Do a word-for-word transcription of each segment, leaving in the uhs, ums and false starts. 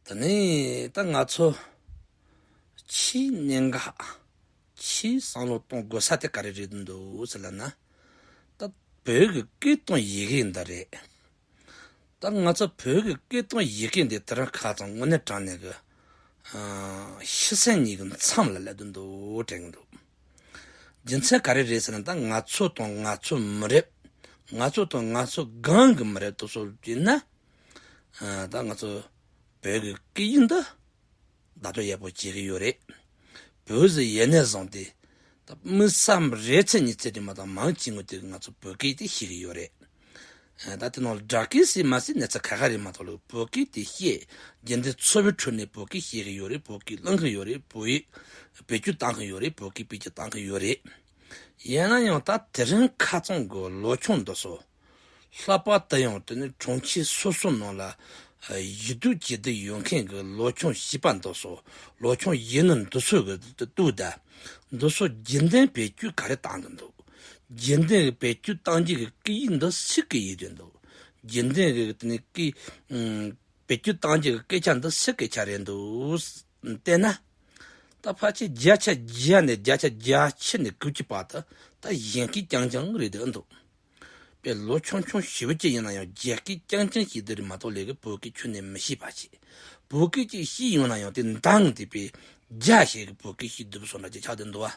དེ་ནས་ད་ང་ཚོ་ཆེས་གནད་འགག་ཆེས་བསམ་བློ་གཏོང་དགོས་ས་དེ་ག་རེ་རེད་འདུག་ཟེར་ལབ་ན། ད་བོད་ཀྱི་སྐད་དང་ཡི་གེ་འདི་རེད། ད་ང་ཚོ་བོད་ཀྱི་སྐད་དང་ཡི་གེ་འདི་དེ་རིང་ཁ་སང་དངོས་གནས་དྲང་གནས་ཀྱི་ཤི་གསོན་གཉིས་ཀྱི་མཚམས་ལ་སླེབས་བསྡད་འདུག་དྲན་གྱི་འདུག་རྒྱུ་མཚན་ག་རེ་རེད་ཟེར་ན། ད་ང་ཚོ་དང་ང་ཚོ་མི་རབས། ང་ཚོ་དང་ང་ཚོ་སྒང་གི་མི་རབས་དེ་ཚོ་ཡིན་ན། ཨ། ད་ང་ཚོ་བོད་ཀྱི་སྐད་ཡིག་འདི་བདག་སྐྱོང་ཡག་པོ་བྱེད་ཀྱི་ཡོད་རེད། བོད་ཟེར་ཡོད་ནས་བཟུང་སྟེ། ད་དམིགས་བསལ་རེ་ཚེ་གཉིས་ཚེ་དེ་མ་གཏོགས་མང་ཆེ་ངོས་དེ་ང་ཚོ་བོད་སྐད་དེ་ཤེས་ཀྱི་ཡོད་རེད། ཨ། ད་དེ་ནང་སྦྲག་སྐད་ཟེར་མ་ཟེར་གནས་ཚུལ་ཁ་ཁ་རེད་མ་གཏོགས། ལ་བོད་སྐད་དེ་ཤེས། རྒྱུན་ལྡན་འཚོ་བའི་ཁྲོད་ནས་བོད་སྐད་ཤེས་ཀྱི་ཡོད་རེད། བོད་སྐད་གླེང་གི་ཡོད་རེད། བོད་ཡིག་བེད་སྤྱོད་བཏང་གི་ཡོད་རེད། བོད་སྐད་བེད་སྤྱོད་བཏང་གི་ཡོད་རེད། ཡིན་ན་ཡང་ད་དེ་རིང་ཁ་སང་གི་ལོ་ཆུང་འདི་ཚོ། ལྷག་པར་དུ་ཡང་དེ་ནི་གྲོང་ཁྱེར་སོ་སོ་ནང་ལ་ཡིག་རྒྱུགས་བྱེད་དུ་ཡོང་མཁན་གྱི་ལོ་ཆུང་བྱིས་པ་འདི་ཚོ། ལོ་ཆུང་ཡིན་ནི་འདི་ཚོ་གི་ལྟོས་དང་། འདི་ཚོ་རྒྱུན་ལྡན་བེད་སྤྱོད་ག་རེ་བཏང་གི་འདུག་རྒྱུན་ལྡན་བེད་སྤྱོད་བཏང་རྒྱུ་གི་སྐད་ཡིག་འདི་སུའི་སྐད་ཡིག་རེད་འདུག་རྒྱུན་ལྡན་གྱི་དེ་ནི་སྐད། ཨུམ། བེད་སྤྱོད་བཏང་རྒྱུ་གི་སྐད་ཆ་འདི་སུའི་སྐད་ཆ་རེད་འདུག་བལྟས་ན། ད་ཕལ་ཆེར་བརྒྱ་ཆ་བརྒྱ་ནས་བརྒྱ་ཆ་བརྒྱད་ཅུ་ནས་དགུ་བཅུ་བར་དུ་ད་གཞན་སྐད་རྐྱང་རྐྱང་རེད་འདུག་དཔེ་ལོ་ཆུང་ཆུང་ཞེ་པོ་ཅིག་ཡིན་ན་ཡང་རྒྱ་སྐད་རྐྱང་རྐྱང་ཤེས་བསྡད་རེད་མ་གཏོགས། ལས་ཀ་བོད་སྐད་ཁྱོན་ནས་མི་ཤེས་པ་ཞིག་བོད་སྐད་ཅིག་ཤེས་ཡོང་ན་ཡང་དེ་འདང་དེ་དཔེ་བརྒྱ་ཞིག་གི་བོད་སྐད་ཤེས་བསྡད་པ་བཟོ་འདྲ་ཅིག་ཆགས་བསྡད་འདུག་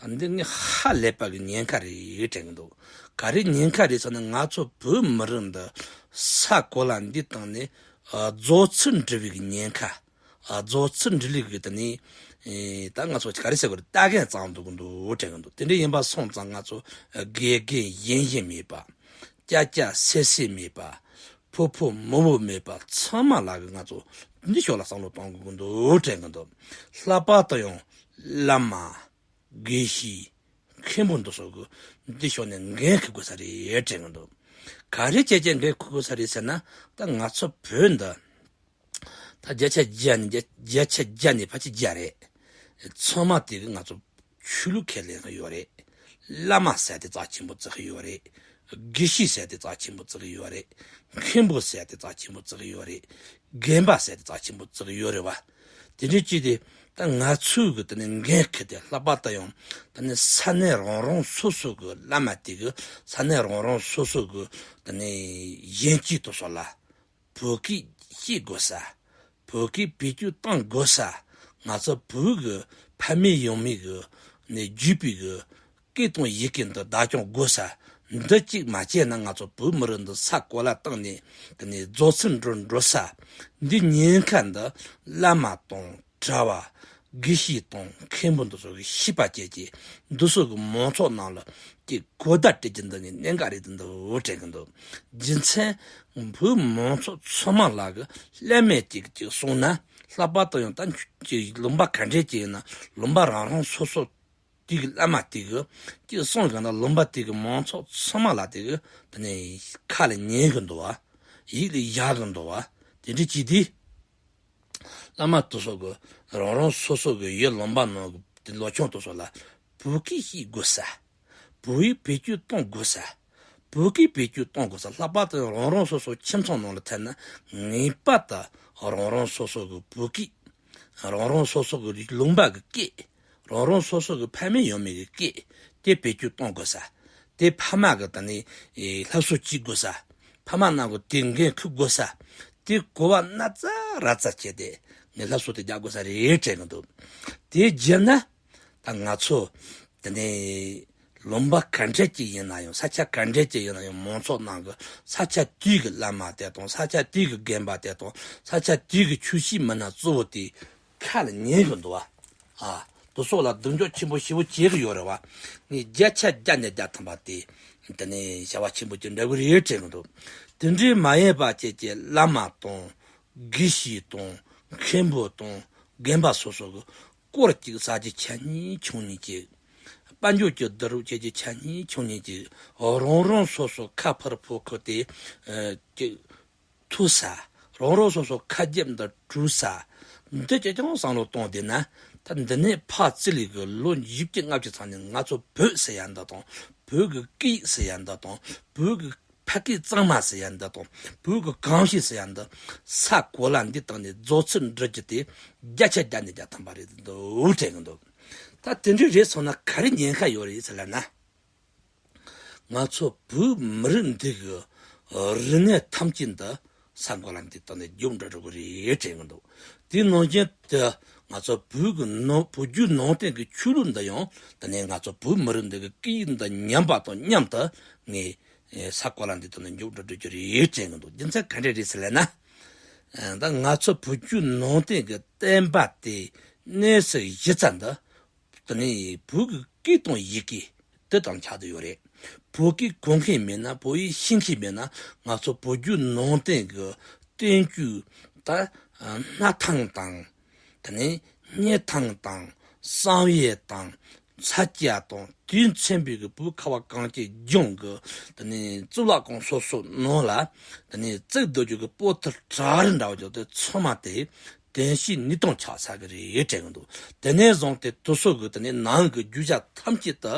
བ། ད་འདི་ངས་ཧ་ལས་པ་གི་ཉེན་ཁ་རེད་དྲན་གི་འདུག་ག་རེ་ཉེན་ཁ་རེད་ཟེར་ན། ང་ཚོ་བོད་མི་རིགས་འདི་ས་གོ་ལ་འདི་བཏང་ནས། ཨ། རྫོགས་ཚུལ་འབྲི་བའི་གི་ཉེན་ཁ། ཨ། རྫོགས་ཚུལ་འབྲི་ལུགས་ཀྱི་དེ་ནི། ཨེ། ད་ང་ཚོ་ག་རེ་ཟེར་དགོས་རེད། ལྟ་མཁན་ཙམ་འདུག་གི་འདུག་དྲན་གི་འདུག་དེ་འདྲ་ཡིན་པ་སོང་ཙང་ང་ཚོ་དགེ་རྒན་གཞན་གཞན་མེད་པ། སྐྱ་སྐྱ་སེར་སེར་མེད་པ། ཕོ་ཕོ་མོ་མོ་མེད་པ། ཚང་མ་ལ་གི་ང་ཚོ་འདི་ཕྱོགས་ལ་བསམ་བློ་གཏོང་དགོས་ཀྱི་འདུག་དྲན་གྱི་འདུག་ལྷག་པར་དུ་ཡང་བླ་མ། དགེ་བཤེས། མཁན་པོ་འདི་ཚོ་གི་འདི་ཕྱོགས་ནས་འགན་འཁུར་དགོས་ས་རེད་དྲན་གྱི་འདུག་ག་རེ་བྱས་བྱས་འགན་འཁུར་དགོས་ས་རེད་ཟེར་ན། ད་ང་ཚོ་བོད་འདི་ད་བརྒྱ་ཆ་བརྒྱ་ནས་བརྒྱ་བརྒྱ་ཆ་བརྒྱ་ནས་ཕལ་ཆེར་བརྒྱ་རེད། ཚང་མ་དེ་གི་ང་ཚོ་ཆོས་ལུགས་ཁས་ལེན་གི་ཡོད་རེད། བླ་མ་ཟེར་དེ་རྩ་ཆེན་པོ་བརྩི་གི་ཡོད་རེད། དགེ་བཤེས་ཟེར་དེ་རྩ་ཆེན་པོ་བརྩི་གི་ཡོད་རེད། མཁན་པོ་ཟེར་དེ་རྩ་ཆེན་པོ་བརྩི་གི་ཡོད་རེད། རྒན་པ་ཟེར་དེ་རྩ་ཆེན་པོ་བརྩི་གི་ཡོད་རེད་བ། དེ་འདྲ་བྱས་ཏེ་ད་ང་ཚོས་གི་དེ་ནས་འགན་འཁུར་ཏེ། ལྷག་པར་དུ་ཡང་དེ་ནས་ས་གནས་རང་རང་སོ་སོ་གི་བླ་མ་དེ་གི། ས་གནས་རང་རང་སོ་སོ་གི་དེ་ནས་གཞོན་སྐྱེས་དེ་ཚོ་ལ་བོད་སྐད་ཤེས་དགོས་ས། བོད་སྐད་བེད་སྤྱོད་གཏང་དགོས་ས། ང་ཚོ་བོད་ཀྱི་ཕ་མེས་ཡང་མེས་ཀྱི་ནས་བརྒྱུད་པའི་གི་སྐད་དང་ཡི་གེ་འདི་བདག་སྐྱོང་དགོས་ས། འདི་གཅིག་མ་བྱས་ན་ང་ཚོ་བོད་མི་རིགས་འདི་ས་གོ་ལ་བཏང་ནས་དེ་ནས་རྫོགས་ཚུལ་འགྲོ་འགྲོ་ས། འདི་ཉེན་ཁ་འདི་བླ་མ་དང་གྲྭ་བ། དགེ་བཤེས་དང་མཁན་པོ་འདི་ཚོ་གིས་ཤེས་པ་བྱས་ཀྱི། འདི་ཚོ་གི་མང་ཚོགས་ནང་ལ་ཀྱི་གོ་བརྡ་སྤྲད་རྒྱུ་འདི་ནི་གནད་འགག་རེད་འདུག་དྲན་གྱི་འདུག་རྒྱུ་མཚན་བོད་མང་ཚོགས་ཚང་མ་ལ་གི་ལྷད་མེད་ཅིག་ཅིག་སོང་ན། ལྷག་པར་དུ་ཡང་ད་ཅིག་ལུང་པ་ག་འདྲས་ཅིག་ཡིན་ན། ལུང་པ་རང་རང་སོ་སོ་དེ་གི་བླ་མ་དེ་གི་ཅིག་སོང་གི་ན། ལུང་པ་དེ་གི་མང་ཚོགས་ཚང་མ་ལ་དེ་གི་དེ་ནས་ཁ་ལ་ཉན་གི་འདུག་བ། ཡིད་ལ་བཞག་གི་འདུག་བ། དེ་འདྲ་ཅིག་དེ། བླ་མ་དེ་ཚོ་གི་རང་རང་སོ་སོ་གི་ཡུལ་ལུང་པ་ནང་གི་དེ་ལོ་ཆུང་དེ་ཚོ་ལ་བོད་སྐད་ཤེས་དགོས་ས། བོད་ཡིག་བེད་སྤྱོད་གཏོང་དགོས་ས། བོད་སྐད་བེད་སྤྱོད་གཏོང་དགོས་ས། ལྷག་པར་དུ་རང་རང་སོ་སོ་ཁྱིམ་ཚང་ནང་ལ་ཐད་ན། ངེས་པར་དུ་རང་རང་སོ་སོ་གི་བོད་སྐད། རང་རང་སོ་སོ་གི་ལུང་པ་གི་སྐད། རང་རང་སོ་སོ་གི་ཕ་མེས་ཡང་མེས་གི་སྐད་དེ་བེད་སྤྱོད་གཏོང་དགོས་ས། དེ་ཕ་མ་གི་ད་ནི་སློབ་གསོ་བྱེད་དགོས་ས། ཕ་མ་རྣམས་ཀྱིས་དེ་འགན་འཁུར་དགོས་ས། དེ་གོ་བ་ན་ཚ་ར་ཚ་བྱས་ཏེ་ངས་སློབ་གསོ་དེ་རྒྱག་དགོས་ས་རེད་དྲན་གྱི་འདུག་དེ་བརྒྱབ་ན་ད་ང་ཚོ་དེ་ནས་ལུང་པ་ག་འདྲས་ཅིག་ཡིན་ན་ཡང་། ས་ཆ་ག་འདྲས་ཅིག་ཡིན་ན་ཡང་། མང་ཚོགས་ནང་གི་ས་ཆ་དེའི་གི་བླ་མ་དེ་དང་། ས་ཆ་དེའི་གི་རྒན་པ་དེ་དང་། ས་ཆ་དེའི་གི་ཆོས་བྱེད་མི་སྣ་གཙོ་བོ་དེ་ཁ་ལ་ཉན་གི་འདུག་བ། ཨ། དེ་ཚོ་ལ་གདེང་འཇོག་ཆེན་པོ་ཞེ་པོ་བྱེད་གི་ཡོད་རེད་བ། ངས་བརྒྱ་ཆ་བརྒྱ་ནས་བརྒྱ་ཐམ་པ་དེ་དེ་ནས་བྱ་བ་ཆེན་པོ་ཅིག་འདྲ་བོ་རེད་དྲན་གི་འདུག་དེ་འདྲའི་མ་ཡིན་པ་བྱས་ཀྱི་བླ་མ་དང་། དགེ་བཤེས་དང་། མཁན་པོ་དང་། རྒན་པ་སོ་སོ་གི་སྐོར་གཅིག་ཟ་རྒྱུ་ཆ་གཉིས་ཆུང་གཉིས་གཅིག་དཔལ་འབྱོར་གྱི་བསྡུ་རུབ་བྱེད་རྒྱུ་ཆ་གཉིས་ཆུང་གཉིས་གཅིག་རང་རང་སོ་སོ་ཁ་ཕར་ཕོ་ཁུར་ཏེ། ཨ། གཅིག་ཐུག་ས། རང་རང་སོ་སོ་ཁ་རྒྱབ་འདི་བྲུས་ས། འདི་ཅི་ཅང་བསམ་བློ་གཏོང་བསྡད་ན། ད་འདི་ནས་ཕར་ཙི་ལི་གི་ལོ་བཞི་བཅུ་ལྔ་བཅུ་ཚང་ནས་ང་ཚོ་བོད་ཟེར་ཡ་འདི་དང་། བོད་ཀྱི་སྐད་ཡིག་ཟེར་ཡ་འདི་དང་། བོད་ཀྱི་ ཕ་སྐད་གཙང་མ་ཟེར་ཡ་འདི་དང་བོད་ཀྱི་གོམས་གཤིས་ཟེར་ཡ་འདི་ས་གོ་ལ་འདིའི་སྟེང་ནས་རྫོགས་ཚུལ་འགྲུབ་རྒྱུ་དེ་བརྒྱ་ཆ་བརྒྱ་ནས་བརྒྱ་ཐམ་པ་རེད་འདུག་དྲན་གི་འདུག་ད་དེ་འདྲ་རེད་སོང་ན་ག་རེ་ཉེན་ཁ་ཡོད་རེད་ཟེར་ལབ་ན། ང་ཚོ་བོད་མི་རིགས་འདི་གི་རིག་གནས་ཐམས་ཅད་འདི་ས་གོ་ལ་འདིའི་སྟེང་ནས་མཇུག་འགྲིལ་འགྲོ་གི་རེད་དྲན་གི་འདུག་དེ་ནང་བཞིན་དུ་ང་ཚོ་བོད་ཀྱི་ནང་བོད་བརྒྱུད་ནང་བསྟན་གྱི་ཆོས་ལུགས་འདི་ཡང་དེ་ནས་ང་ཚོ་བོད་མི་རིགས་འདི་གི་སྐད་ཡིག་འདི་ཉམས་པ་དང་མཉམ་དུ་ངས་ས་གོ་ལ་འདིའི་སྟེང་ནས་མཇུག་འགྲིལ་འགྲོ་གི་རེད་དྲན་གི་འདུག་རྒྱུ་མཚན་ག་འདྲ་རེད་ཟེར་ལབ་ན། ད་ང་ཚོ་བོད་བརྒྱུད་ནང་བསྟན་གྱི་བསྟན་པ་དེ་གནས་སུ་གཞི་རྩ་འདི། དེ་ནས་བོད་ཀྱི་སྐད་དང་ཡི་གེ་དེ་དང་ཆགས་བསྡད་ཡོད་རེད། བོད་སྐད་གོ་མཁན་མེད་ན་བོད་ཡིག་ཤེས་མཁན་མེད་ན་ང་ཚོ་བོད་བརྒྱུད་ནང་བསྟན་གྱི་བསྟན་བཅོས་ད་སྣར་ཐང་དང་དེ་ནས་སྙེ་ཐང་དང་བསམ་ཡས་དང་ས་སྐྱ་དང་དུས་མཚན་པའི་གི་བོད་ཁ་བ་གངས་ཅན་ལྗོངས་ཀྱི་དེ་ནས་གཙུག་ལག་ཁང་སོ་སོ་ནང་ལ་དེ་ནས་བརྩེགས་རྡོ་རྗེ་གི་པོ་ཏི་བྲག་རི་འདྲ་བ་ཅིག་དེ་ཚང་མ་དེ། བདེན་བཞིའི་གནས་སྟངས་ཆགས་ཚར་གི་རེད་དྲན་གི་འདུག་དེ་ནས་བཟུང་སྟེ་དེ་ཚོ་གི་དེ་ནས་ནང་གི་རྒྱུ་ཆ་ཐམས་ཅད་དུ་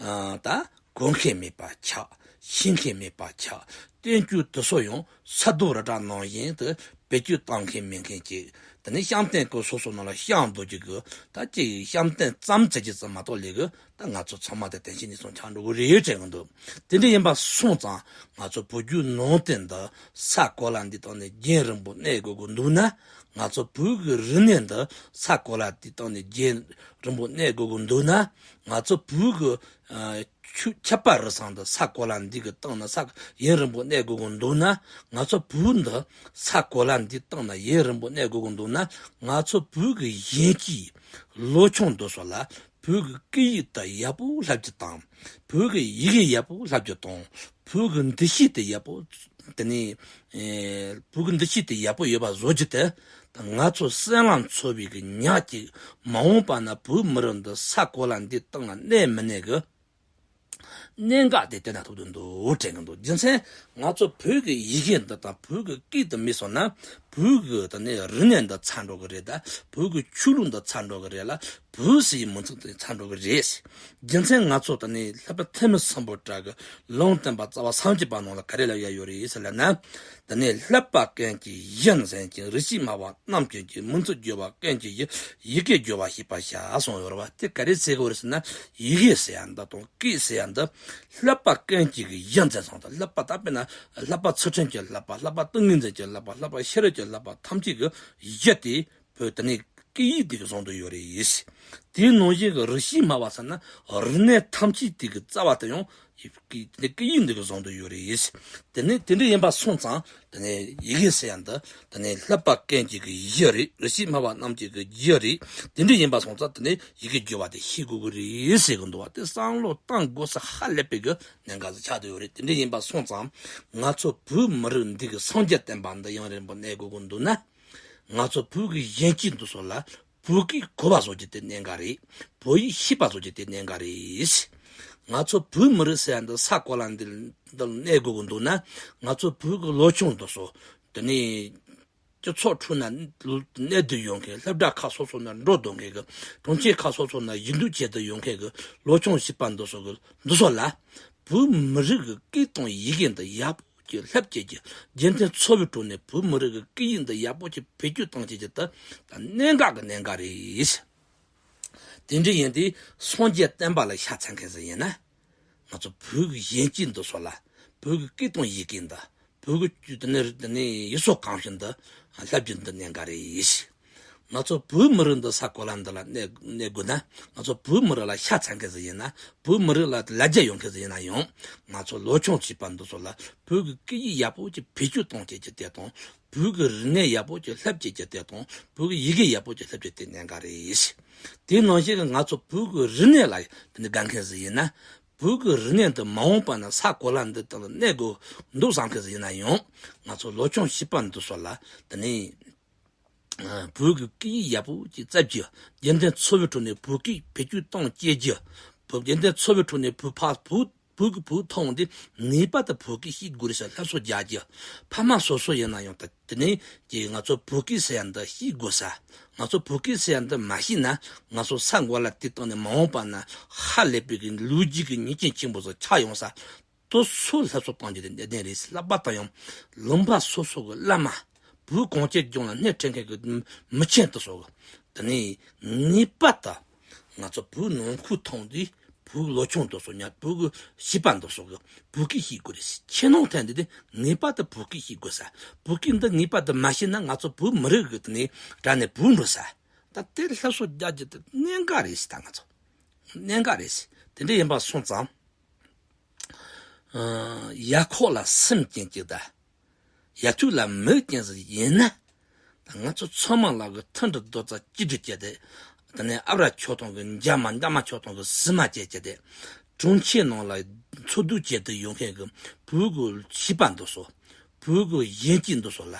ཨ་ད་གོ་མཁན་མེད་པ་ཆགས། ཤེས་མཁན་མེད་པ་ཆགས། བསྟན་བཅོས་དེ་ཚོ་ཡང་ས་རྡོ་རི་བྲག་ནང་བཞིན་དུ་བེད་སྤྱོད་གཏོང་མཁན་མེད་མཁན་ཅིག་དེ་ནས་བཤམས་སྟོན་གི་སོ་སོ་ནང་ལ་བཤམས་རྡོ་རྗེ་གི་ད་ཅིག་བཤམས་སྟོན་ཙམ་བྱེད་ཀྱི་ཙམ་མ་གཏོགས་ལས་གི་ད་ང་ཚོ་ཚང་མ་དེ་བདེན་བཞིའི་གནས་སྟངས་ཆགས་འགྲོ་གི་རེད་དྲན་གི་འདུག་དེ་འདྲ་ཡིན་པ་སོང་ཙང་ང་ཚོ་བོད་བརྒྱུད་ནང་བསྟན་འདི་ས་གོ་ལ་འདིའི་སྟེང་ནས་རྒྱུན་རིང་པོ་གནས་དགོས་ཀྱི་འདུག་ན། ང་ཚོ་བོད་ཀྱི་རིག་གནས་འདི་ས་གོ་ལ་འདིའི་སྟེང་ནས་རྒྱུན་རིང་པོ་གནས་དགོས་ཀྱི་འདུག་ན། ང་ཚོ་བོད་ཀྱི་ཨ་ཆོས་ཆབ་དཔལ་རུ་ཚང་འདི་ས་གོ་ལ་འདི་གི་སྟེང་ན་ས་ཡུན་རིང་པོ་གནས་དགོས་ཀྱི་འདུག་ན། ང་ཚོ་བོད་འདི་ས་གོ་ལ་འདིའི་སྟེང་ན་ཡུན་རིང་པོ་གནས་དགོས་ཀྱི་འདུག་ན། ང་ཚོ་བོད་ཀྱི་ཡིན་གྱི་ལོ་ཆུང་འདི་ཚོ་ལ་བོད་ཀྱི་སྐད་ཡིག་དེ་ཡག་པོ་བསླབ་རྒྱུ་དང་། བོད་ཀྱི་ཡི་གེ་ཡག་པོ་བསླབ་རྒྱུ་དང་། བོད་ཀྱི་འདུ་ཤེས་དེ་ཡག་པོ། དེ་ནས་ཨེ་བོད་ཀྱི་འདུ་ཤེས་དེ་ཡག་པོ་ཡོད་པ་བཟོ་རྒྱུ་དེ། ང་ཚོ་སེམས་ལ་ཚོར་བའི་གི་ཉག་གཅིག་མ་འོངས་པ་ན་བོད་མི་རིགས་འདི་ས་གོ་ལ་འདིའི་སྟེང་ལ་གནས་མི་གནས་གི་གནད་འགག་དེ་དེ་ན་ཐུག་ཏུ་འདུག་དྲན་གི་འདུག་རྒྱུ་མཚན་ང་ཚོ་བོད་ཀྱི་ཡི་གེ་འདི་དང་བོད་ཀྱི་སྐད་དེ་མེད་སོང་ན་བོད་ཀྱི་དེ་ནས་རིག་གནས་འདི་ཚར་འགྲོ་གི་རེད། ད་བོད་ཀྱི་ཆོས་ལུགས་འདི་ཚར་འགྲོ་གི་རེད་ལ། བོད་ཟེར་བའི་མིང་ཚིག་དེ་ཚར་འགྲོ་གི་རེད། རྒྱུ་མཚན་ང་ཚོ་དེ་ནས་བསླབ་པ་ཐོན་མི་སམ་བྷོ་ཊ་གི་ལུང་བསྟན་པ་རྩ་བ་ཐམས་ཅད་པ་ནང་ལ་ག་རེ་ལབ་ཡ་ཡོད་རེད་ཟེར་ལབ་ན། དེ་ནས་བསླབ་པ་ཀུན་གྱི་གཞི་འཛིན་ཅིང་། རིགས་ཤེས་སྨྲ་བ་རྣམས་ཀྱི་རྒྱུ། མིང་ཚིག་བརྗོད་པ་ཀུན་གྱི་གཞི། ཡི་གེ་བརྗོད་པ་ཤེས་པར་བྱ་གསུངས་ཡོད་རེད་བ། དེ་ག་རེ་ཟེར་གི་རེད་ཟེར་ན། ཡི་གེ་ཟེར་ཡ་འདི་དང་སྐད་ཟེར་ཡ་འདི་བསླབ་པ་ཀུན་གྱི་གཞི་འཛིན་སོང་དང་། བསླབ་པ་ད་དཔེར་ན་བསླབ་པ་ཚུལ་ཁྲིམས་ཀྱི་བསླབ་པ། བསླབ་པ་ཏིང་ངེ་འཛིན་གྱི་བསླབ་པ། བསླབ་པ་ཤེས་རབ་ཀྱི་བསླབ་པ་ཐམས་ཅད་ཀྱི་གཞི་དེ། བོད་དེ་ནས་སྐད་ཡིག་དེ་གི་བཟུང་དུ་ཡོད་རེད། དེའི་ནང་བཞིན་གྱི་རིགས་ཤེས་སྨྲ་བ་ཟེར་ན་རིག་གནས་ཐམས་ཅད་དེ་གི་རྩ་བ་དེ་ཡང་སྐད་དེ་སྐད་ཡིག་འདི་གི་བཟུང་དུ་ཡོད་རེད། དེ་ནས་དེ་འདྲ་ཡིན་པ་སོང་ཙང་དེ་ནས་ཡི་གེ་ཟེར་ཡ་འདི་དེ་ནས་བསླབ་པ་ཀུན་གྱི་གི་གཞི་རེད། རིགས་ཤེས་སྨྲ་བ་རྣམས་ཀྱི་གི་རྒྱུ་རེད། དེ་འདྲ་ཡིན་པ་སོང་ཙང་དེ་ནས་ཡི་གེ་བརྗོད་པ་དེ་ཤེས་དགོས་གི་རེད་ཟེར་གི་འདུག་བ། དེ་བསམ་བློ་བཏང་དགོས་ས་ཧ་ལས་པའི་གི་གནད་འགག་ཅིག་ཆགས་བསྡད་ཡོད་རེད། དེ་འདྲ་ཡིན་པ་སོང་ཙང་ང་ཚོ་བོད་མི་རིགས་འདི་གི་སངས་རྒྱས་བསྟན་པ་འདི་ཡུན་རིང་པོ་གནས་དགོས་གི་འདུག་ན། ང་ཚོ་བོད་ཀྱི་གཞོན་སྐྱེས་འདི་ཚོ་ལ་བོད་སྐད་གོ་བ་བཟོ་རྒྱུ་དེ་གནད་འགག་རེད། བོད་ཡིག་ཤེས་པ་བཟོ་རྒྱུ་དེ་གནད་འགག་རེད། ང་ཚོ་བོད་མི་རིགས་ཟེར་ཡ་འདི་ས་གོ་ལ་འདི་འདི་གནས་དགོས་ཀྱི་འདུག་ན། ང་ཚོ་བོད་ཀྱི་ལོ་ཆུང་འདི་ཚོ་དེ་ནས་སྤྱི་ཚོགས་ཁྲོད་ན་གནས་སྡོད་ཡོང་མཁན། སློབ་གྲྭ་ཁག་སོ་སོ་ན་འགྲོ་སྡོད་མཁན་གྱི། གྲོང་ཁྱེར་ཁག་སོ་སོ་ན་ཡིག་འབྲུ་བྱེད་དུ་ཡོང་མཁན་གྱི་ལོ་ཆུང་བྱིས་པ་འདི་ཚོ་གི་འདི་ཚོ་ལ་བོད་མི་རིགས་ཀྱི་སྐད་དང་ཡི་གེ་འདི་ཡག་པོ་ཅིག་བསླབ་བྱེད་ཀྱི། རྒྱུན་གཏན་འཚོ་བའི་ཁྲོད་ནས་བོད་མི་རིགས་ཀྱི་སྐད་ཡིག་འདི་ཡག་པོ་ཅིག་བེད་སྤྱོད་གཏོང་བྱེད་ཀྱི་འདི་ད་གནད་འགག་གི་གནད་འགག་རེད། དེ་འདྲ་ཡིན་དུས་སངས་རྒྱས་བསྟན་པ་ལ་ཤ་ཚ་མཁན་ཟིག་ཡིན་ན། ང་ཚོ་བོད་ཀྱི་གཞོན་སྐྱེས་འདི་ཚོ་ལ་བོད་ཀྱི་སྐད་དང་ཡི་གེ་འདི། བོད་ཀྱི་དེ་ནས་དེ་ནས་ཡུལ་སྲོལ་གོམས་གཤིས་འདི་བསླབ་རྒྱུ་འདི་གནད་འགག་རེད། ང་ཚོ་བོད་མི་རིགས་འདི་ས་གོ་ལ་འདི་ལ་གནས་གནས་དགོས་ན། ང་ཚོ་བོད་མི་རིགས་ལ་ཤ་ཚ་མཁན་ཟིག་ཡིན་ན། བོད་མི་རིགས་ལ་ལ་རྒྱ་ཡོད་མཁན་ཟིག་ཡིན་ན་ཡང་། ང་ཚོ་ལོ་ཆུང་བྱིས་པ་འདི་ཚོ་ལ་བོད་ཀྱི་སྐད་ཡིག་ཡག་པོ་ཅིག་བེད་སྤྱོད་གཏོང་བྱེད་ཀྱི་དེ་དང་། བོད་ཀྱི་རིག་གནས་ཡག་པོ་ཅིག་བསླབ་བྱེད་ཀྱི་དེ་དང་། བོད་ཀྱི་ཡི་གེ་ཡག་པོ་ཅིག་བསླབ་བྱེད་དེ་གནད་འགག་རེད། དེ་ནང་བཞིན་གྱི་ང་ཚོ་བོད་ཀྱི་རིག་གནས་ལ་དེ་འདྲ་དགའ་མཁན་ཟིག་ཡིན་ན། བོད་ཀྱི་རིག་གནས་འདི་མ་འོངས་པ་ན་ས་གོ་ལ་འདི་སྟེང་ལ་གནས་དགོས་འདུག་བསམ་མཁན་ཟིག་ཡིན་ན་ཡང་། ང་ཚོ་ལོ་ཆུང་བྱིས་པ་འདི་ཚོ་ལ་དེ་ནས་ཨ་བོད་ཀྱི་སྐད་ཡིག་ཡག་པོ་ཅིག་བསླབ་རྒྱུ། རྒྱུན་གཏན་འཚོ་བའི་ཁྲོད་ནས་བོད་སྐད་བེད་སྤྱོད་གཏོང་བྱེད་རྒྱུ། བོད་རྒྱུན་གཏན་འཚོ་བའི་ཁྲོད་ནས་བོད་ཕ་བོད་བོད་ཀྱི་བོད་ཐོག་འདི་ངེས་པར་དུ་བོད་སྐད་ཤེས་དགོས་རེད་ཟེར་སློབ་གསོ་རྒྱག་རྒྱུ། ཕ་མ་སོ་སོ་ཡིན་ན་ཡང་ད་དེ་ནས་ཀྱི་ང་ཚོ་བོད་སྐད་ཟེར་ཡ་འདི་ཤེས་དགོས་ས། ང་ཚོ་བོད་སྐད་ཟེར་ཡ་འདི་མ་ཤེས་ན། ང་ཚོ་ས་གོ་ལ་དེ་སྟེང་ནས་མ་འོངས་པ་ན་ཧ་ལས་པའི་གི་ལོ་རྒྱུས་ཀྱི་ཉེས་ཅན་ཆེན་པོ་ཚོ་ཆགས་ཡོང་ས། དེ་ཚོ་སླར་གསོ་གཏོང་རྒྱུ་དེ་གནད་དོན་རེད། ལྷག་པར་དུ་ཡང་ལུང་པ་སོ་སོ་གི་བླ་མ། བོད་གངས་ཅན་ལྗོངས་ལ་སྣེ་ཁྲིད་མཁན་གྱི་མི་ཆེན་དེ་ཚོ་གི། དེ་ནས་ངེས་པར་དུ་ང་ཚོ་བོད་ནང་ཁུལ་ཐོན་དུས་བོད་ལོ་ཆུང་དེ་ཚོ་ཡང་བོད་ཀྱི་བྱིས་པ་དེ་ཚོ་གི་བོད་སྐད་ཤེས་དགོས་རེད། ཆེ་ནང་ཐོན་དུས་དེ་ངེས་པར་དུ་བོད་སྐད་ཤེས་དགོས་ས། བོད་སྐད་འདི་ངེས་པར་དུ་མ་ཤེས་ན་ང་ཚོ་བོད་མི་རིགས་ཀྱི། དེ་ནས་དགྲ་ནས་བུད་འགྲོ་ས། ད་དེ་སླར་གསོ་རྒྱག་རྒྱུ་དེ་གནད་འགག་རེད་ཟེར། ད་ང་ཚོ་གནད་འགག་རེད་ཟེར། དེ་འདྲ་ཡིན་པ་སོང་ཙང་། ཨ། ཡ་ཁོག་ལ་སེམས་ཅན་གཅིག་དང་། ཡ་ཐུག་ལ་མིག་ཅན་ཟིག་ཡིན་ན། ད་ང་ཚོ་ཚང་མ་ལ་གི་མཐུན་སྒྲིལ་རྡོག་རྩ་གཅིག་སྒྲིལ་བྱས་ཏེ། དེ་ནས་ཨ་བྲ་ཁྱོད་ཐོང་གི་འཇམ་མ། འཇམ་མ་ཁྱོད་ཐོང་གི་ཟི་མ་བྱས་བྱས་ཏེ། གྲོང་ཁྱེར་ནང་ལ་འཚོ་སྡོད་བྱེད་དུ་ཡོང་མཁན་གྱི་བོད་ཀྱི་བྱིས་པ་འདི་ཚོ། བོད་ཀྱི་གཞོན་སྐྱེས་འདི་ཚོ་ལ།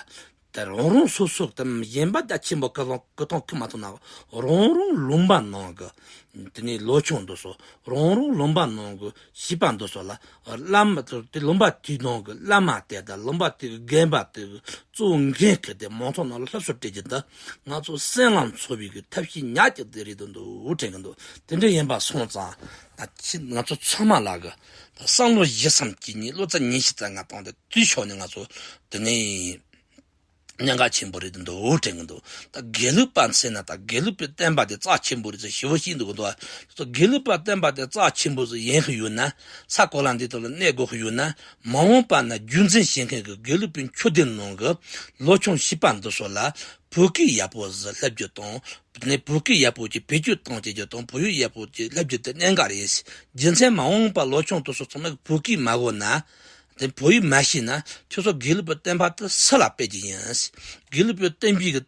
ད་རང་རང་སོ་སོ་དང་གཞན་པ་ད་ཆེན་པོ་སྐུ་གཏོང་སྐུ་གཏོང་ཁུར་མ་ཐུབ་ན། རང་རང་ལུང་པ་ནང་གི། དེ་ནས་ལོ་ཆུང་འདི་ཚོ། རང་རང་ལུང་པ་ནང་གི་བྱིས་པ་འདི་ཚོ་ལ། བླ་མ་དེ་ལུང་པ་དེའི་ནང་གི་བླ་མ་དེ་དང་ལུང་པ་དེ་གི་རྒན་པ་དེ་གི་གཙོ་བོ་འགན་འཁུར་ཏེ་མང་ཚོགས་ནང་ལ་སླར་གསོ་སྤྲད་རྒྱུ་འདི། ང་ཚོ་སེམས་ལ་འཚོ་བའི་གི་ཐབས་ཤེས་ཉག་གཅིག་དེ་རེད་དོ་འདུག་དྲན་གི་འདུག་དེ་འདྲ་ཡིན་པ་སོང་ཙང་། ད་ཁྱེད་ང་ཚོ་ཚང་མ་ལ་གི། ད་བསམ་བློ་བཞི་བསམ་གྱིས་ཉིད་བློ་རྩ་ཉི་ཤུ་རྩ་ལྔ་བཏང་སྟེ། དེའི་ཕྱོགས་ནས་ང་ཚོ་དེ་ནས་གནད་འགག་ཆེན་པོ་རེད་དོ་འདུག་དྲན་གི་འདུག་ད་དགེ་ལུགས་པ་ཟེར་ན། ད་དགེ་ལུགས་པའི་བསྟན་པ་དེ་རྩ་ཆེན་པོ་རེད་ཟེར་ཞེ་པོ་ཅིག་འདུག་གི་འདུག་དགེ་ལུགས་པ་བསྟན་པ་དེ་རྩ་ཆེན་པོ་ཟིག་ཡིན་གི་ཡོད་ན། ས་གོ་ལ་འདི་དག་ལ་གནས་དགོས་གི་ཡོད་ན། མ་འོངས་པ་ན་རྒྱུན་འཛིན་བྱེད་མཁན་གྱི་དགེ་ལུགས་པའི་ཆོས་སྡེ་ནང་གི་ལོ་ཆུང་བྱིས་པ་འདི་ཚོ་ལ་བོད་སྐད་ཡག་པོ་ཟིག་བསླབ་རྒྱུ་དང་། དེ་ནས་བོད་སྐད་ཡག་པོ་ཅིག་བེད་སྤྱོད་གཏོང་བྱེད་རྒྱུ་དང་། བོད་ཡིག་ཡག་པོ་ཅིག་བསླབ་རྒྱུ་དེ་གནད་འགག་རེད། རྒྱུ་མཚན་མ་འོངས་པ་ལོ་ཆུང་དེ་ཚོ་ཚང་མས་བོད་སྐད་མ་གོ་ན། དེ་བོད་ཡིག་མ་ཤེས་ན། ཁྱོད་ཚོ་དགེ་ལུགས་པའི་བསྟན་པ་དེ་སུ་ལ་སྤེལ་རྒྱུ་ཡིན། དགེ་ལུགས་པའི་བསྟན་པའི་གི།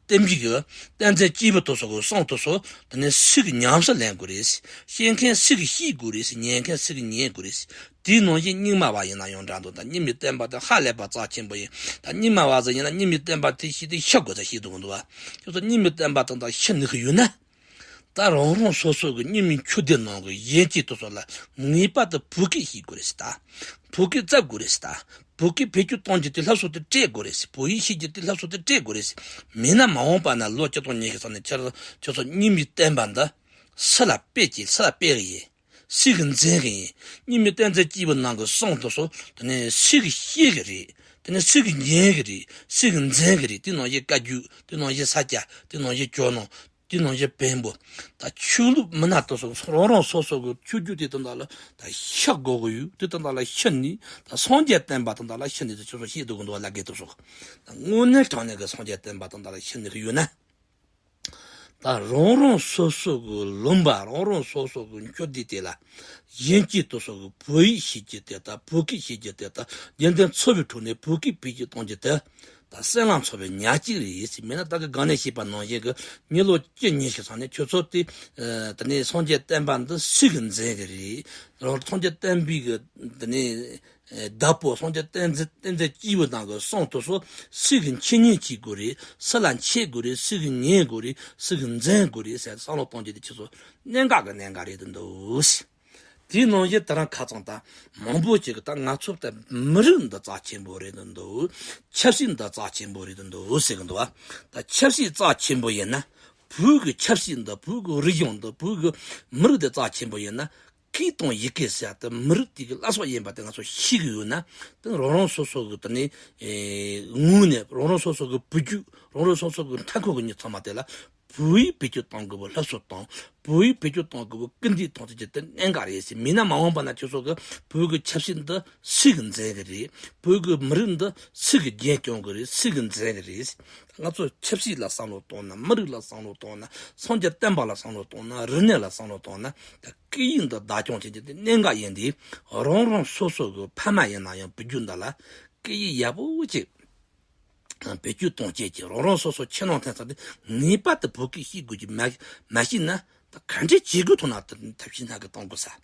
བསྟན་པའི་གི་བསྟན་འཛིན་སྐྱེས་བུ་དེ་ཚོ་གི་གསུང་དེ་ཚོ། དེ་ནས་སུ་གིས་ཉམས་སུ་ལེན་དགོས་རེད། ཤེས་མཁན་སུ་གིས་ཤེས་དགོས་རེད། ཉན་མཁན་སུ་གིས་ཉན་དགོས་རེད། དེའི་ནང་བཞིན་རྙིང་མ་བ་ཡིན་ན་ཡང་འདྲ་འདུག་ད་རྙིང་མའི་བསྟན་པ་དེ་ཧ་ལས་པ་རྩ་ཆེན་པོ་ཡིན། ད་རྙིང་མ་བ་ཟིག་ཡིན་ན་རྙིང་མའི་བསྟན་པ་དེ་ཤེས་དེ་ཤི་དགོས་ཟེར་ཤེས་འདུག་གི་འདུག་བ། ཁྱོད་ཚོ་རྙིང་མའི་བསྟན་པ་དེ་དག་ཤི་ནུས་ཀྱི་ཡོད་ན། ད་རང་རང་སོ་སོ་གི་རྙིང་མའི་ཆོས་སྡེ་ནང་གི་གཞོན་སྐྱེས་དེ་ཚོ་ལ་ངེས་པར་དུ་བོད་སྐད་ཤེས་དགོས་རེད་ཟེར། ད་བོད་སྐད་བསླབ་དགོས་རེད་ཟེར། ད་བོད་སྐད་བེད་སྤྱོད་གཏོང་རྒྱུ་དེ་སླར་གསོ་དེ་སྤྲད་དགོས་རེད་ཟེར། བོད་ཡིག་ཤེས་རྒྱུ་དེ་སླར་གསོ་དེ་སྤྲད་དགོས་རེད་ཟེར། མིན་ན་མ་འོངས་པ་ན་ལོ་ཆིག་སྟོང་ཉི་ཤུ་རྩ་ནས་ཁྱེད་ཚོ་ཁྱོད་ཚོ་རྙིང་མའི་བསྟན་པ་འདི་སུ་ལ་སྤེལ་གྱི། སུ་ལ་སྤེལ་གི་ཡིན། སུ་གིས་འཛིན་གི་ཡིན། རྙིང་མའི་བསྟན་འཛིན་སྐྱེས་བུ་རྣམས་ཀྱི་གསུང་དེ་ཚོ་དེ་ནས་སུ་གིས་ཤེས་གི་རེད། དེ་ནས་སུ་གིས་ཉན་གི་རེད། སུ་གིས་འཛིན་གི་རེད། དེ་ནང་བཞིན་བཀའ་བརྒྱུད། དེ་ནང་བཞིན་ས་སྐྱ། དེ་ནང་བཞིན་ཇོ་ནང་། དེ་ནང་བཞིན་བོན་པོ། ད་ཆོས་ལུགས་མི་སྣ་དེ་ཚོ་རང་རང་སོ་སོ་གི་ཆོས་བརྒྱུད་དེ་དག་ལ་ད་ཤི་དགོས་གི་ཡོད། དེ་དག་ལ་ཤི་ནས་ད་སངས་རྒྱས་བསྟན་པ་དེ་དག་ལ་ཤི་ནས་དེ་ཁྱོད་ཚོ་ཤེས་འདུག་གི་འདུག་བ། ལ་དགེ་དེ་ཚོ་ད་དངོས་གནས་དྲང་གནས་ཀྱི་སངས་རྒྱས་བསྟན་པ་དེ་དག་ལ་ཤི་ནས་གི་ཡོད་ན། ད་རང་རང་སོ་སོ་གི་ལུང་པ། རང་རང་སོ་སོ་གི་ཆོས་སྡེ་དེ་ལ་གཞོན་སྐྱེས་དེ་ཚོ་གི་བོད་ཡིག་ཤེས་རྒྱུ་དེ་དང་། བོད་སྐད་ཤེས་རྒྱུ་དེ་དང་། རྒྱུན་ལྡན་འཚོ་བའི་ཁྲོད་ནས་བོད་སྐད་བེད་སྤྱོད་གཏོང་རྒྱུ་དེ། ད་སེམས་ལ་འཚོ་བའི་ཉག་གཅིག་རེད་ཟེར། མིན་ན་ད་གི་སྒང་ནས་བཤད་པ་ནང་བཞིན་གི་མི་ལོ་བཅུ་ཉི་ཤུ་ཚང་ནས་ཁྱོད་ཚོ་དེ། ཨ། དེ་ནས་སངས་རྒྱས་བསྟན་པ་འདི་སུ་གིས་འཛིན་གི་རེད། རང་སངས་རྒྱས་བསྟན་པའི་གི་དེ་ནས། ཨ། བདག་པོ་སངས་རྒྱས་བསྟན་འཛིན། བསྟན་འཛིན་སྐྱེས་བུ་རྣམས་ཀྱི་གསུང་དེ་ཚོ་སུ་གིས་འཆད་ཉན་བྱེད་དགོས་རེད། སུ་ལ་འཆད་དགོས་རེད། སུ་གིས་ཉན་དགོས་རེད། སུ་གིས་འཛིན་དགོས་རེད་ཟེར་བསམ་བློ་གཏོང་རྒྱུ་དེ་ཁྱེད་ཚོ་གནད་འགག་གི་གནད་འགག་རེད་དོ་འདུག་དེའི་ནང་བཞིན་ད་རང་ཁ་ཚང་ད་མང་པོ་ཅིག་གིས་ད་ང་ཚོ་ད་མི་རིགས་འདི་རྩ་ཆེན་པོ་རེད་དོ་འདུག་ཆབ་སྲིད་འདི་རྩ་ཆེན་པོ་རེད་དོ་འདུག་ཟེར་གི་འདུག་བ། ད་ཆབ་སྲིད་རྩ་ཆེན་པོ་ཡིན་ན། བོད་ཀྱི་ཆབ་སྲིད་འདི། བོད་ཀྱི་རིག་གཞུང་འདི། བོད་ཀྱི་མི་རིགས་འདི་རྩ་ཆེན་པོ་ཡིན་ན། སྐད་དང་ཡི་གེ་ཟེར་ཡ་དེ་མི་རིགས་དེ་གི་བླ་སྲོག་ཡིན་པ་དེ་ང་ཚོ་ཤེས་གི་ཡོད་ན། དེ་རང་རང་སོ་སོ་གི་དེ་ནས། ཨེ། ངོས་ནས་རང་རང་སོ་སོ་གི་བུ་རྒྱུད། རང་རང་སོ་སོ་གི་མཐའ་འཁོར་གྱི་མི་ཚང་མ་དེ་ལ་བོད་ཡིག་བེད་སྤྱོད་གཏོང་དགོས་པའི་སླར་གསོ་དང་། བོད་ཡིག་བེད་སྤྱོད་གཏོང་དགོས་པའི་སྐུལ་འདེད་གཏོང་ཐུབ་རྒྱུ་དེ་གནད་འགག་རེད་ཟེར། མིན་ན་མ་འོངས་པ་ན་ཁྱོད་ཚོ་གི་བོད་ཀྱི་ཆབ་སྲིད་འདི་སུ་གིས་འཛིན་གི་རེད། བོད་ཀྱི་མི་རིགས་འདི་སུ་གིས་རྒྱུན་སྐྱོང་གི་རེད། སུ་གིས་འཛིན་གི་རེད། ང་ཚོ་ཆབ་སྲིད་ལ་བསམ་བློ་གཏོང་ན། མི་རིགས་ལ་བསམ་བློ་གཏོང་ན། སངས་རྒྱས་བསྟན་པ་ལ་བསམ་བློ་གཏོང་ན། རིག་གནས་ལ་བསམ་བློ་གཏོང་ན། ད་སྐད་ཡིག་འདི་བདག་སྐྱོང་བྱེད་རྒྱུ་དེ་གནད་འགག་ཡིན་དུས། རང་རང་སོ་སོ་གི་ཕ་མ་ཡིན་ན་ཡང་བུ་རྒྱུད་འདི་ལ་སྐད་ཡིག་ཡག་པོ་ཅིག་བེད་སྤྱོད་གཏོང་བྱེད་ཀྱི། རང་རང་སོ་སོ་ཕྱི་ནང་ཐོན་ས་དེ་ངེས་པར་དུ་བོད་སྐད་ཤེས་དགོས་ཀྱི། མ་མ་ཤེས་ན་ད་ག་འདྲས་བྱེད་དགོས་ཐུག་ན་ད་ཐབས་ཤེས་སྣ་གི་གཏོང་དགོས་ས།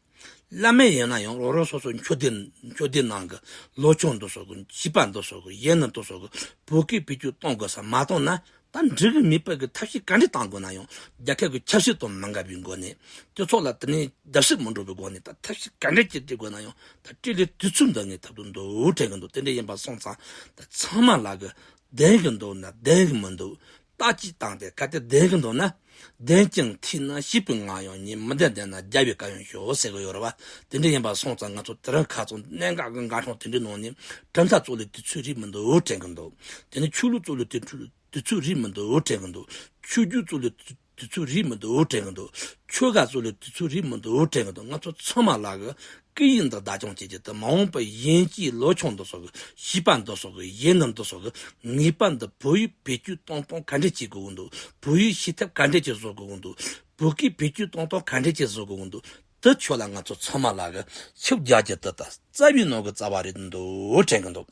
བླ་མ་ཡིན་ན་ཡང་རང་རང་སོ་སོ་ཆོས་སྡེ། ཆོས་སྡེ་ནང་གི་ལོ་ཆུང་འདི་ཚོ་གི། བྱིས་པ་འདི་ཚོ་གི། གཞོན་ནུ་འདི་ཚོ་གི་བོད་སྐད་བེད་སྤྱོད་གཏོང་དགོས་ས་མ་གཏོང་ན། ད་འགྲིག་གི་མེད་པ་གི། ཐབས་ཤེས་ག་འདྲས་གཏང་དགོས་ན་ཡང་། རྒྱལ་ཁབ་ཀྱི་ཆབ་སྲིད་དང་མི་འགལ་བའི་སྒོ་ནས། སྤྱི་ཚོགས་ལ་དེ་ནས་རྒྱབ་ཤིག་མི་འགྲོ་བའི་སྒོ་ནས། ད་ཐབས་ཤེས་ག་འདྲས་ཅིག་སྤྲད་དགོས་ན་ཡང་། ད་སྤྲད་ལས་དུས་ཚོད་འདི་ངས་ཐབས་དུ་འདུག་དྲན་གི་འདུག་དེ་འདྲས་ཡིན་པ་སོང་ཙང་། ད་ཚང་མ་ལ་གི་བདེན་གི་འདུག་ན་བདེན་གི་མི་འདུག་ལྟ་ཅི་བཏང་སྟེ་གལ་ཏེ་བདེན་གི་འདུག་ན། བདེན་ཅིང་ཐོས་ན་ཤེས་པའི་ངག་ཡང་ཉན། མི་བདེན་བདེན་ན་རྒྱལ་བའི་བཀའ་ཡང་ཞུ་ཟེར་གི་ཡོད་རེད་བ། དེ་འདྲ་ཡིན་པ་སོང་ཙང་ང་ཚོ་དེ་རིང་ཁ་སང་གནད་འགག་གི་འགག་སྲུང་དེ་འདྲའི་ནང་ནས་གྲུབ་མཐའ་གཙོ་ལས་དུས་ཚོད་རེད་མི་འདུག་དྲན་གི་འདུག་དེ་ནས་ཆོས་ལུགས་གཙོ་ལས་དུས་ཚོད་དུས་ཚོད་རེད་མི་འདུག་དྲན་གི་འདུག་ཆོས་བརྒྱུད་གཙོ་ལས་དུས་ཚོད་རེད་མི་འདུག་དྲན་གི་འདུག་ཆོལ་ཁ་གཙོ་ལས་དུས་ཚོད་རེད་མི་འདུག་དྲན་གི་འདུག་ང་ཚོ་ཚང་མ་ལ་གི་སྐད་ཡིག་འདི་བདག་སྐྱོང་བྱེད་རྒྱུ་དང་། མ་འོངས་པའི་ཡན་ཆད་ལོ་ཆུང་འདི་ཚོ་གི་བྱིས་པ་འདི་ཚོ་གི་ཡིན་ནམ་འདི་ཚོ་གི་ངེས་པར་འདི་བོད་ཡིག་བེད་སྤྱོད་གཏོང་སྟངས་ག་འདྲས་བྱེད་དགོས་ཀྱི་འདུག་བོད་ཡིག་ཤེས་ཐབས་ག་འདྲས་ཅིག་བཟོ་དགོས་ཀྱི་འདུག་བོད་སྐད་བེད་སྤྱོད་གཏོང་སྟངས་ག་འདྲས་ཅིག་བཟོ་དགོས་ཀྱི་འདུག་དེ་ཆོས་ལ་ང་ཚོ་ཚང་མ་ལ་གི་ཆིབས་རྒྱག་རྒྱུ་དེ་ད་རྩ་བའི་ནང་གི་རྩ་བ་རེད་འདུག་དྲན་གི་འདུག